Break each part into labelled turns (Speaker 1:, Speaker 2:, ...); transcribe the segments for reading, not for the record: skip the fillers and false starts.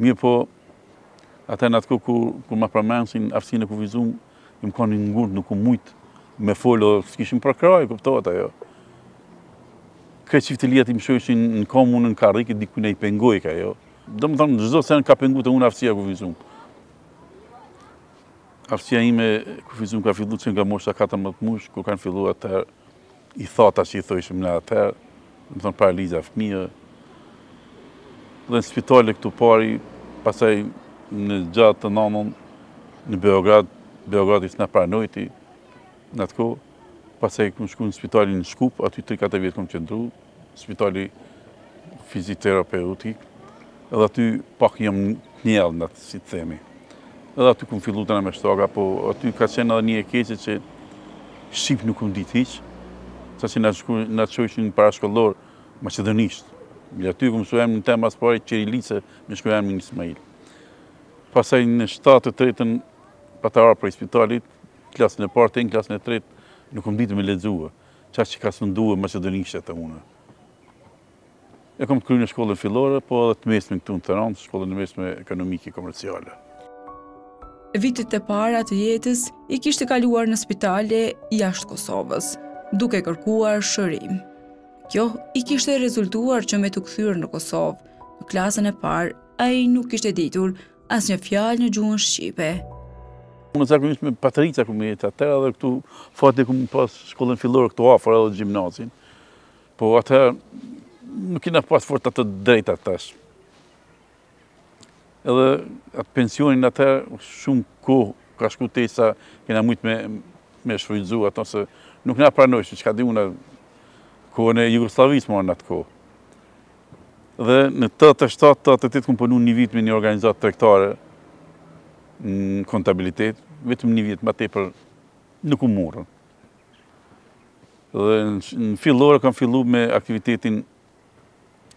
Speaker 1: Mirëpo, atëherë në atë kohë kur, kur ma përmendsin aftësinë e kufizum, jom kanë i ngurt, nuk kom mujt me folë, dhe s'kishim përkrahje, kuptohet ajo. Krejt çifteliat i mshojshin në kamë, unë në karrikë, dikujna i pengojka ajo. Domethonë, çdo sen ka pengu te unë aftësia e kufizum. Aftësia ime e kufizum ka fillu që nga mosha 14 mush, kur kanë fillu atëherë i thata që i thojshim ne atëherë, domethonë paraliza e fëmijëve. Dhe në spitale këtu pari, pastaj në 69 në Beograd, Beogradi s'na pranojti në atë kohë, pastaj kum shku në spitalin në Shkup, aty 3-4 vjet kum qëndru, spitali fizioterapeutik, edhe aty pak jam knjell në atë, si të themi. Edhe aty kum fillu të në me shtaga, po aty ka qenë edhe një e keqe që shqip nuk kum ditë hiq, sa që na shku, na çojshin në parashkollor maqedonisht. Bile aty kum mësu emrin tem mas pari qirilice, me shkru emrin Ismail. Pastaj në 73-ën pata ardhë prej spitalit, klasën e parë, në klasën e tretë, nuk kum ditë me lexue. Qaq që ka sundue maqedonishtja te unë. E kom të kry në shkollën fillore, po edhe të mesme këtu në Tiranë, shkollën e mesme ekonomike komerciale.
Speaker 2: Vitet e para të jetës i kishte kaluar në spitale jashtë Kosovës, duke kërkuar shërim. Kjo i kishte rezultuar që me t'u kthyer në Kosovë, në klasën e parë, ai nuk kishte ditur asnjë fjalë në gjuhën shqipe.
Speaker 1: Unë zakonisht me patrica ku me jetë atëherë edhe këtu fati ku më pas shkollën fillore këtu afër edhe gjimnazin. Po atëherë nuk kena pas fort atë drejta tash. Edhe atë pensionin atëherë shumë kohë ka shku tej sa kena mujtë me, me shfrytëzu ato se nuk na pranojshin, çka di unë kohën e Jugosllavisë më në atë kohë. Dhe në 87, 88 kum punu një vit me një organizatë tregtare në kontabilitet, vetëm një vit, ma tepër nuk u morën. Dhe në fillore kam fillu me aktivitetin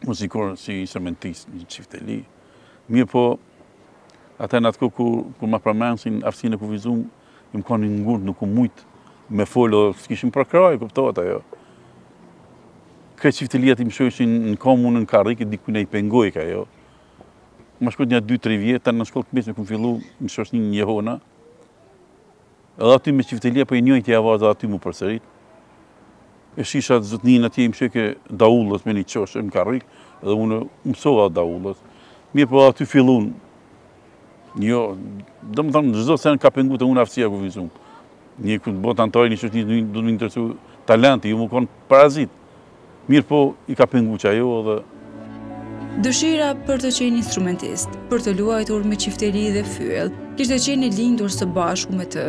Speaker 1: muzikor si instrumentist në çifteli. Mirëpo, atëherë në atë kohë kur, kur ma përmendsin aftësinë e kufizum, jom kanë i ngurt, nuk kum mujt me folë, s'kishim përkrahje, kuptohet ajo. Krejt çifteliat i mshojshin në kamë, unë në karrikë, dikujna i pengojka ajo. Ma shkojt nja 2-3 vjet, në shkollë të mesme kum fillu në shoqninë Jehona. Edhe aty me çiftelia, po i njëjti avaz edhe aty m'u përsërit. E shisha zotnin atje i mshojke daullës me një qoshe në karrik, edhe unë mësova daullës. Mirëpo aty fillun, jo, domethonë, çdo sen ka pengu te unë aftësia e kufizum. Një kur të bëhet anëtar i një shoqni, do të më interesu talenti, ju më konë parazit. Mirëpo, i ka pengu që ajo edhe...
Speaker 2: Dëshira për të qenë instrumentist, për të luajtur me çifteli dhe fyell, kishte qenë e lindur së bashku me të,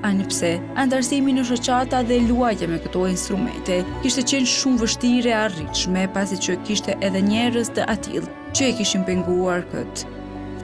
Speaker 2: ani pse anëtarësimi në shoqata dhe luajtja me këto instrumente kishte qenë shumë vështirë e arritshme, pasi që kishte edhe njerëz të atillë që e kishin penguar këtë.